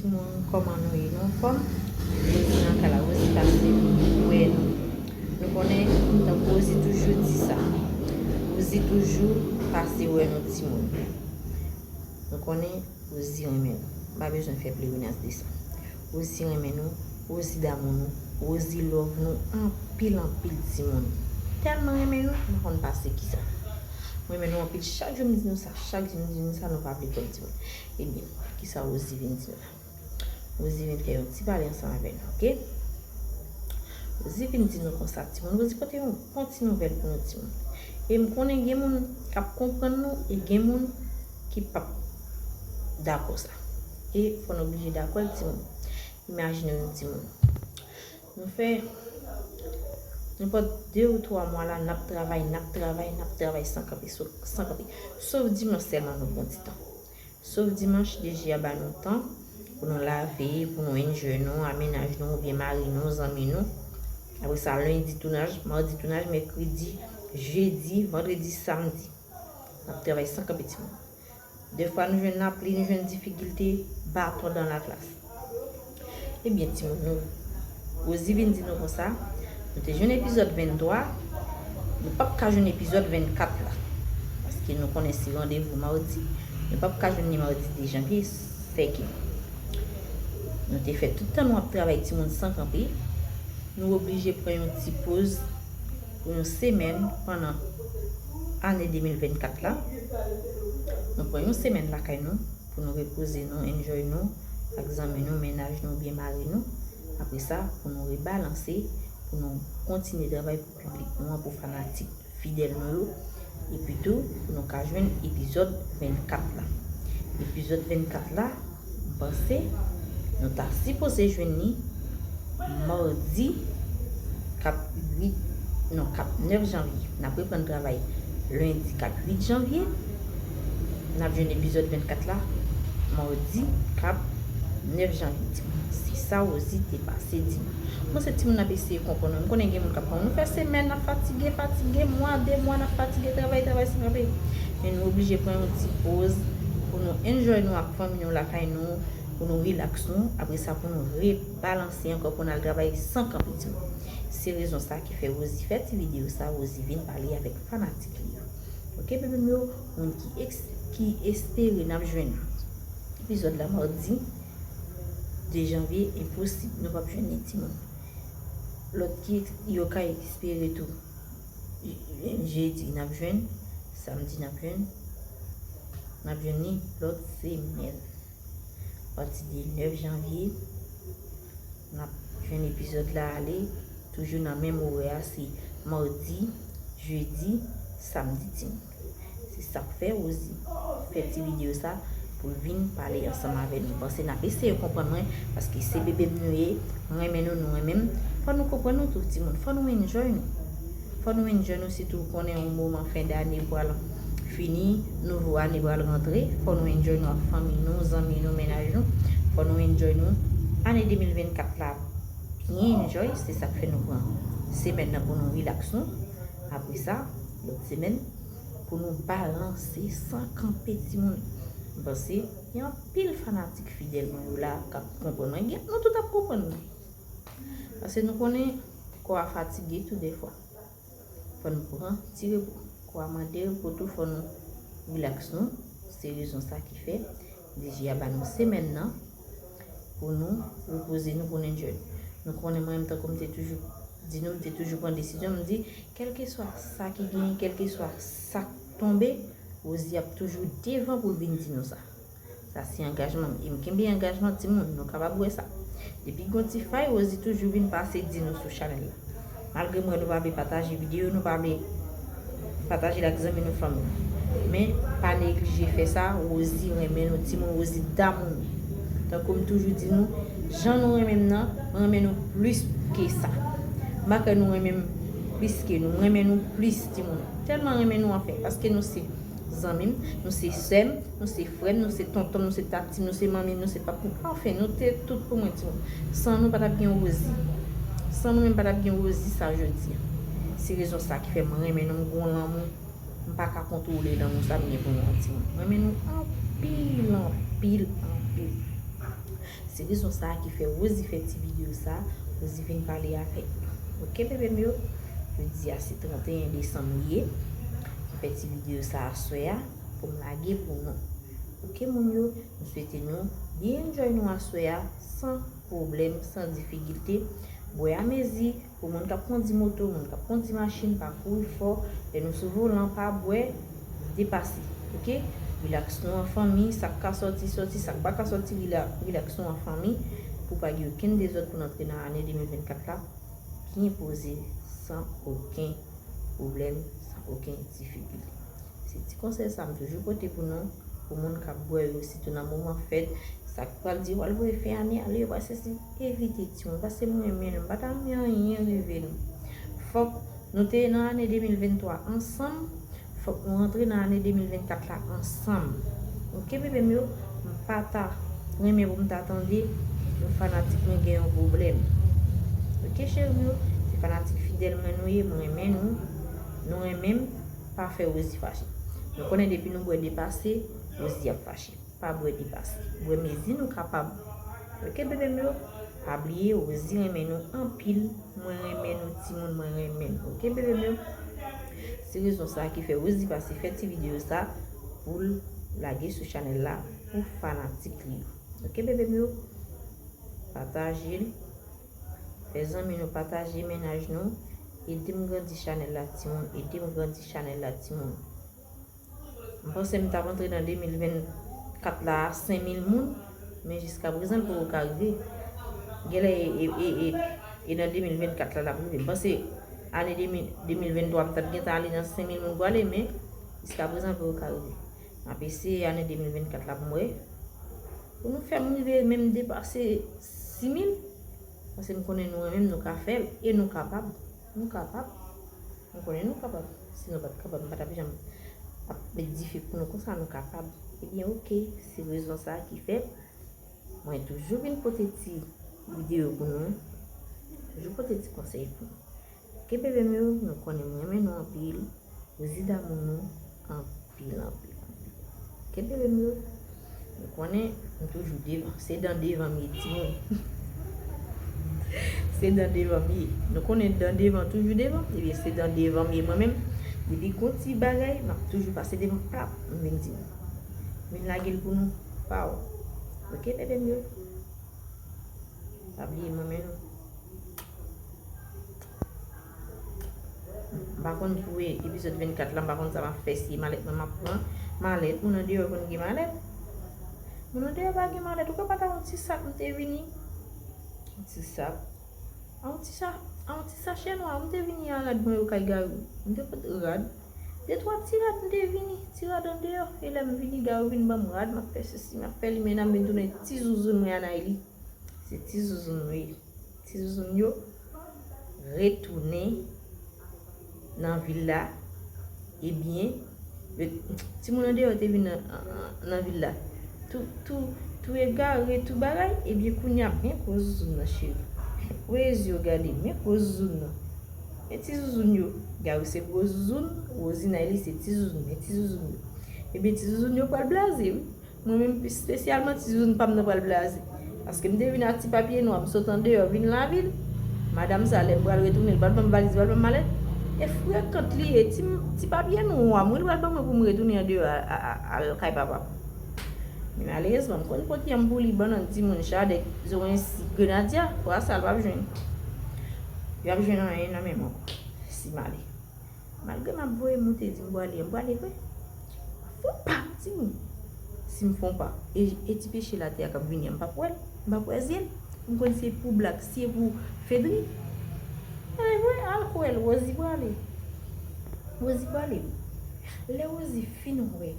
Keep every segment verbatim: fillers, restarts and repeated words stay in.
Moun, kòman nou ye? Nou anfòm? Rosie nan kay la, Rosie pase vin wè nou. Nou konnen, tankou Rosie toujou di sa, Rosie toujou pase wè nou timoun. Nou konnen Rosie renmen nou. M pa bezwen fè plerinas de sa. Rosie renmen nou, Rosie damou nou, Rosie love nou anpil anpil timoun. Tèlman renmen nou, m pa konn pase kisa. Mwen renmen nou anpil, chak jou m di nou sa, chak jou m di nou sa, nou pa vle konn timoun. Ebyen, kisa Rosie vin di nou la? Rosie vin fè yon ti pale ansanm avè nou, oke? Rosie vin di nou konsa, timoun, Rosie pote yon bon ti nouvèl pou nou, timoun. E m konnen gen moun k ap konprann nou, e gen moun ki p ap dakò sa. E fò n oblije dakò l, timoun. Imajine nou, timoun. Nou fè nenpòt de ou twa mwa la, n ap travay, n ap travay, n ap travay san kanpe, so- san kanpe. Sof dimanch sèlman nou pran ti tan. Sof dimanch, D G a ba nou tan pou nou lave, pou nou enjoy nou, a mennaj nou, oubyen mari nou, zanmi nou. Apre sa, lendi tounaj, madi tounaj, mèkredi, jedi, vandredi, samdi. N ap travay san kanpe, timoun. Defwa nou jwenn lapli, nou jwenn difikilte, baton dan laklas. Ebyen, timoun, nou, Rosie vin di nou konsa, nou te jwenn epizòd venntwa, nou p ap ka jwenn epizòd vennkat la. Paske nou konnen se randevou mawdi, nou p ap ka jwenn li mawdi de janvye, sèke nou te fè tout tan nou ap travay, timoun, san kanpe. Nou oblije pran yon ti poz pou yon semèn pandan ane de mil vennkat la. Nou pran yon semèn lakay nou pou nou repoze nou, enjoy nou ak zanmi nou, mennaj nou oubyen mari nou. Apre sa, pou nou rebalanse, pou nou kontinye travay pou piblik nou an, pou fanatik fidèl nou yo. Epi tou, pou nou ka jwenn epizòd vennkat la. Epizòd vennkat la, m panse nou ta sipoze jwenn li mawdi k ap uit, non, k ap nèf janvye. N ap reprann travay lendi k ap uit janvye. N ap jwenn epizòd vennkat la mawdi k ap nèf janvye, timoun. Se sa Rosie te pase di nou. Mwen se timoun ap eseye konprann mwen. M konnen gen moun k ap konprann. Nou fè semèn n ap fatige, fatige, mwa, de mwa n ap fatige, travay, travay san kanpe. Men nou oblije pran yon ti poz pou nou enjoy nou ak fanmi nou lakay nou, pou nou rilaks nou. Apre sa, pou nou rebalanse ankò, pou n al travay san kanpe, timoun. Se rezon sa ki fè Rosie fè ti videyo sa, Rosie vin pale avèk fanatik li yo. Oke, bebe m yo, moun ki eks- ki espere n ap jwenn epizòd la mawdi de janvye, enposib, nou p ap jwenn li, timoun. Lòt ki yo ka espere tou, jedi n ap jwenn, samdi n ap jwenn, n ap jwenn li lòt semèn. Pati de nèf janvye, n ap jwenn epizòd la ale, toujou nan menm orè a, se mawdi, jedi, samdi, timoun. Se sa k fè Rosie fè ti videyo sa pou l vin pale ansanm avè nou. M panse n ap eseye konprann mwen, paske se bebe m nou ye, m renmen nou, nou renmen m. Fò nou konprann nou tou, timoun. Fò nou enjoy nou. Fò nou enjoy nou, sitou w konnen yon moman fen dane pral fini, nouvo ane pral rantre. Fò nou enjoy nou ak fanmi nou, zanmi nou, mennaj nou. Fò nou enjoy nou. Ane de mil vennkat la, byen enjoy, se sa k fè nou pran semèn nan pou nou rilaks nou. Apre sa, lòt semèn, pou nou balanse san kanpe, timoun. M panse gen anpil fanatik fidèl mwen yo la k ap konprann mwen. Gen, nou tout ap konprann mwen. Paske nou konnen kò a fatige tou dèfwa. Fò n pran ti repo. Kò a mande repo tou, fò nou rilaks nou. Se rezon sa ki fè D G a ba nou semèn nan pou nou repoze nou, pou nou enjoy. Nou konnen mwen menm, tankou m te toujou di nou, m te toujou pran desizyon, m di, kèlkeswa sa ki genyen, kèlkeswa sa k tonbe, Rosie ap toujou devan pou l vin di nou sa. Sa se angajman m. E m kenbe angajman, timoun, nou kapab wè sa. Depi gon ti fay, Rosie toujou vin pase di nou sou chanèl la. Malgre m wè nou pa vle pataje videyo, nou pa vle pataje l ak zanmi nou, fanmi nou. Men, pa neglije fè sa, Rosie renmen nou, timoun, Rosie damou nou. Tankou m toujou di nou, jan nou renmen m nan, m renmen nou plis ke sa. M pa kwè nou renmen m plis ke nou, m renmen nou plis, timoun. Tèlman renmen nou, anfen, paske nou se zanmi m, nou se sè m, nou se frè m, nou se tonton m, nou se tati m, nou se manmi m, nou se papi m. Anfen, nou te tout pou mwen, timoun. San nou, pa t ap gen Rosie. San nou menm, pa t ap gen Rosie sa jodi a. Se rezon sa ki fè m renmen nou, m gon lanmou. M pa ka kontwole lanmou sa m gen pou nou an, timoun. M renmen nou anpil, anpil, anpil. Se rezon sa a ki fè Rosie fè ti videyo sa a, Rosie vin pale avèk nou. Oke, bebe m yo? Jodi a se trannteyen desanm li ye. M fè ti videyo sa a aswè a pou m lage pou nou. Oke, moun yo, m swete nou byen enjoy nou aswè a san pwoblèm, san difikilte. Bwè amezi pou moun k ap kondi moto, moun k ap kondi machin, pa kouri fò. Lè nou sou volan, pa bwè depase. Oke? Rilaks nou an fanmi, sa k ka sòti, sòti, sa k pa ka sòti, rila-, rilaks nou an fanmi, pou pa gen okenn dezòd pou n antre nan ane de mil vennkat la, byen poze, san okenn pwoblèm, san okenn difikilte. Se ti konsèy sa m toujou pote pou nou, pou moun k ap bwè yo, sitou nan moman fèt, sa k pral di, w al bwè fen ane a, lè yo pral sesi, evite timoun, paske m renmen nou, m pa ta renmen anyen rive nou. Fòk nou te nan ane de mil venntwa ansanm, fòk nou rantre nan ane de mil vennkat la ansanm. Oke, bebe m yo, m pa ta renmen pou m ta tande yon fanatik mwen gen yon pwoblèm. Oke, cheri m yo, se fanatik fidèl mwen nou ye, mwen renmen nou, nou renmen m, pa fè Rosie fache. Nou konnen depi nou bwè depase, Rosie ap fache. Pa bwè depase. Bwè mezi nou kapab. Oke, bebe m yo? Pa bliye, Rosie renmen nou anpil. Mwen renmen nou, timoun, mwen renmen nou. Oke, bebe m yo? Se rezon sa a ki fè Rosie pase fè ti videyo sa pou l lage sou chanèl la pou fanatik li yo. Oke, bebe m yo? Pataje l. Fè zanmi nou pataje mennaj nou. Ede m grandi chanèl la, timoun. Ede m grandi chanèl la, timoun. M panse m t ap antre nan de mil vennkat la a senk mil moun, men jiskaprezan l poko ka rive. Genlè e, e, e, e, e nan de mil vennkat la l ap rive. M panse ane de mil, de mil venntwa m t ap gentan ale nan senk mil moun pou ale, men jiskaprezan l poko ka rive. M ap eseye ane de mil vennkat la pou m wè. Pou nou fè m rive menm depase sis mil, paske m konnen nou menm nou ka fè l e nou kapab. Nou kapab. M konnen nou kapab. Si nou pa t kapab, m pa t ap janm ap met dife pou nou konsa, nou kapab. Ebyen, oke, se rezon sa a ki fè mwen toujou vin pote ti videyo pou nou, toujou pote ti konsèy pou nou. Oke, bebe m yo, nou konnen m renmen nou anpil. Rosie damou nou anpil, anpil, anpil. Oke, bebe m yo, nou konnen m toujou devan. Se dan devan m ye, timoun. Se dan devan m ye. Nou konnen dan devan toujou devan. Ebyen, se dan devan m ye mwen menm. Depi gon ti bagay, m ap toujou pase devan, plap, m vin di nou. Vin lage l pou nou. Paw. Oke, bebe m yo? Pa bliye mwen menm nou. M pa konn pou e-, epizòd vennkat la, m pa konn sa m ap fè, si malèt mwen m ap pran. Malèt, moun andeyò konn gen malèt. Moun andeyò pa gen malèt. Ou ka pa ta yon ti sak m te vini. Yon ti sak. A yon ti sa-, a yon ti sachè nwa m te vini a rad mwen yo kay Gary. M te pote rad. De twa ti rad m te vini. Ti rad andeyò. E lè m vini, Gary vin ban m rad, m ap fè sesi, m ap fè li, men nan m vin tounen ti zouzoun mwen Anayli. Se ti zouzoun nou ye. Ti zouzoun yo retounen nan vil la. Ebyen, yo, timoun andeyò te vin nan, nan vil la. Tou, tou, tou egare, tou bagay. Ebyen, kounye a, men gwo zouzoun nan, cheri. Ouvè zye w gade, men gwo zouzoun nan. Men ti zouzoun yo. Gary se gwo zouzoun, Rosie Nayli se ti zouzoun, men ti zouzoun yo. Ebyen, ti zouzoun yo pral blaze, wi. Mwen menm, espesyalman, ti zouzoun pa m nan pral blaze. Paske m te vin ak ti papye nwa, m sot andeyò, vin lavil. Madanm sa, lè m pral retounen, li pral ban m valiz, li pral ban m malèt. E frekant li ye, ti, ti papye nwa, mwen, li pral ban mwen pou m retounen andeyò a, a, a, al kay papa m. Men malerezman, m konn pot yanm pou li, bannann timoun, chadèk, zoranj, sik, grenadya, twa sa, l p ap jwenn. Li p ap jwenn anyen nan men m ankò, si m ale. Malgre m ap voye moute di m pwale, m pwale vre. Fon pa, timoun. Si m fon pa, e, e ti peche latè a k ap vini an, m p ap wè l, m p ap wè zye l. M konn se pou Black, se pou Fedri. E vre, al kwè l, Rosie pwale. Rosie pwale. Lè Rosie fin wè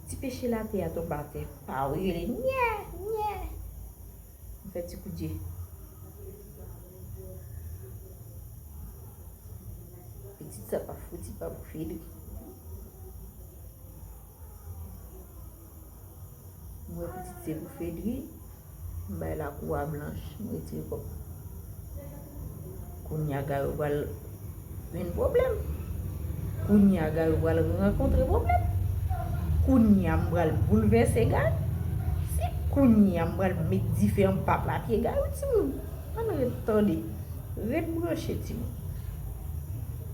ti peche latè a tonbe atè, pa w rele nyè, nyè. M fè ti kout je. Pitit sa pa fouti pa pou Fedri. M wè pitit se pou Fedri. M bay lakou a blanch. M retire kòb. Kounye a, Gary pral jwenn pwoblèm. Kounye a, Gary pral rankontre pwoblèm. Kounye a, m pral boulvèse Gary. Se Kounye a, m pral met dife anba pla pye Gary, timoun. Ann ret tande. Ret branche, timoun.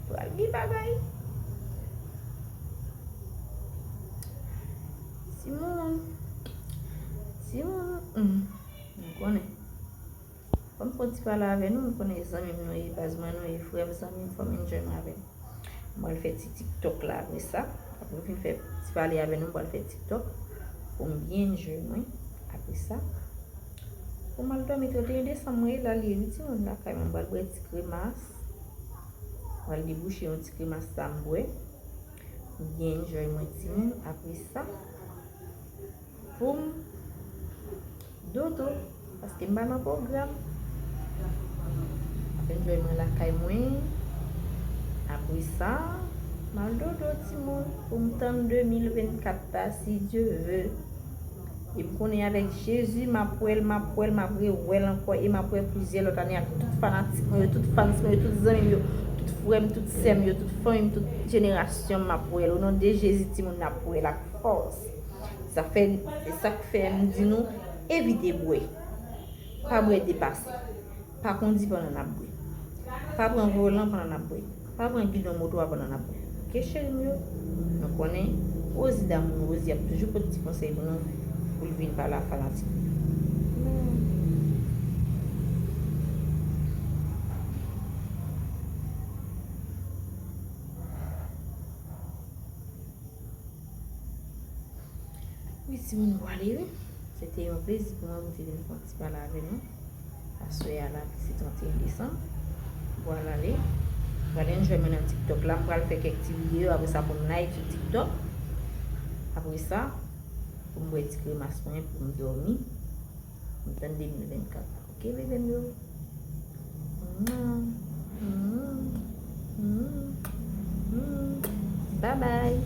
Pral gen bagay. Timoun. Timoun. Hmm. Nou konnen. Fò m fè yon ti pale avè nou, nou konnen zanmi m nou ye, baz mwen nou ye, frè m, zanmi m, fò m enjoy mwen avè nou. M pral fè ti TikTok la apre sa. Apre m fin fè ti pale avè nou, m pral fè TikTok pou m byen enjoy mwen. Apre sa, pou m al dòmi trannteyen desanm, mwen la li ye wi timoun lakay mwen. M pral bwè ti kremas. M pral debouche yon ti kremas sa m bwè. M byen enjoy mwen timoun. Apre sa, pou m dodo, paske m pa nan pwogram. M ap enjoy mwen lakay mwen. Apre sa, m al dodo timoun, pou m tann de mil vennkat la, si Dye ve. E m konnen avèk Jezi, m ap wè l, m ap wè l, m ap rewè l ankò, e m ap wè plizyè lòt ane ak tout fanatik mwen yo, tout fans mwen yo, tout zanmi m yo, tout frè m, tout sè m yo, tout fanmi m, tout jenerasyon m, m ap wè l. O non de Jezi, timoun, n ap wè l ak fòs. Sa fè, se sa k fè m di nou, evite bwè. Pa bwè depase. Pa kondi pandan n ap bwè. Pa pran volan pandan n ap bwè. Pa pran gidon moto a pandan n ap bwè. Oke, cheri m yo? Nou konnen Rosie d'amour, Rosie ap toujou pote ti konsèy pou nou, pou l vin pale a fanatik li yo. Wi, timoun, m pwale wi. Se te yon plezi pou mwen pou m te vin fè yon ti pale avè nou. Aswè a la, se trannteyen desanm. M pral ale. M pral enjoy mwen nan TikTok la. M pral fè kèk ti videyo. Apre sa, pou m live sou TikTok. Apre sa, pou m bwè ti kremas mwen, pou m dòmi. M tann de mil vennkat la. Oke, bebe m yo. Mwa. Mm, mm, mm. Babay.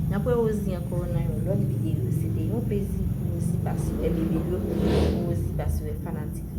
N ap wè Rosie ankò nan yon lòt videyo. Se te yon plezi pou Rosie Basirè, bebe m yo. Pou Rosie Basirè fanatik